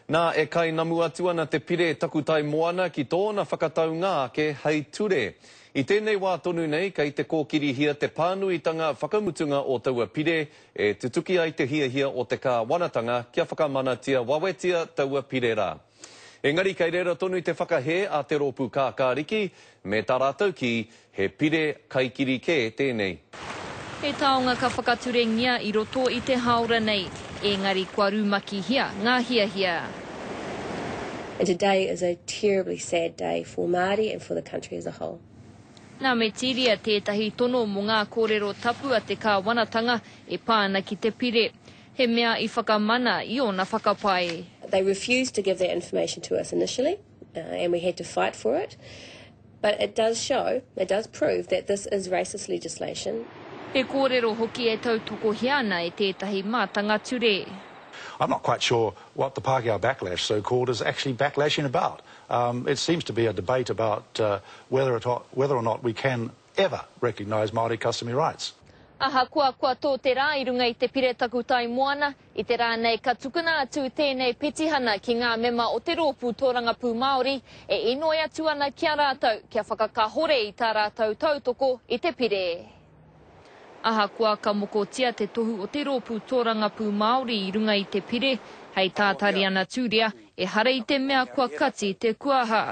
Nā, e kainamu atu ana te pire takutai moana ki tōna whakataunga ake hei ture. I tēnei wā tonu nei kei te kōkirihia te pānuitanga whakamutunga o taua pire e tutuki ai te hiahia o te kāwanatanga kia whakamanatia wawetia taua pire rā. Engari kei reira tonu te whakahē a Te Rōpū Kākāriki, me tā rātou kī, he pire kaikiri kē tēnei. He taonga ka whakaturengia i roto i te hāora nei, ēngari kua rumakihia ngā hiahia. And today is a terribly sad day for Māori and for the country as a whole. Nā Metiria tētahi tono mō ngā kōrero tapu a te kāwanatanga e pā ana ki te pire. He mea i whakamana i ōna whakapae. They refused to give that information to us initially and we had to fight for it but it does show, it does prove that this is racist legislation. He kōrero hoki e tautokohia ana e tētahi mātanga ture. I'm not quite sure what the Pākehā backlash, so called, is actually backlashing about. Um, it seems to be a debate about uh, whether, it, whether or not we can ever recognise Māori customary rights. Ahakoa kua tō te rā i runga i te pire takutai moana, i te rā nei ka tukuna atu tēnei petihana ki ngā mema o te Rōpū Tōrangapū Māori e inoi atu ana ki a rātou kia whakakahore i tā rātou tautoko i te pire. Ahakoa ka mokotia te tohu o te Rōpū Tōrangapū Māori i runga i te pire, hei tā Tariana Turia, ehara i te mea kua kati te kuaha.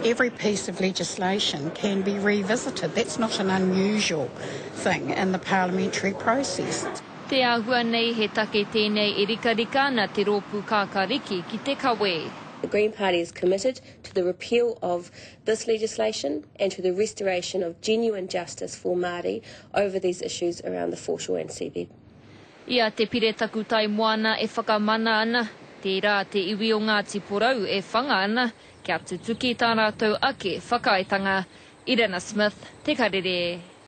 Every piece of legislation can be revisited. That's not an unusual thing in the parliamentary process. Te āhua nei he take tēnei e rikarika ana te Rōpū Kākāriki ki te kawe. The Green Party is committed to the repeal of this legislation and to the restoration of genuine justice for Māori over these issues around the foreshore and seabed. I a Te Pire Takutai Moana e whakamana ana, tērā te iwi o Ngāti Porou e whanga ana Kia tutuki tā rātou ake whakaaetanga. Irena Smith, Te Karere.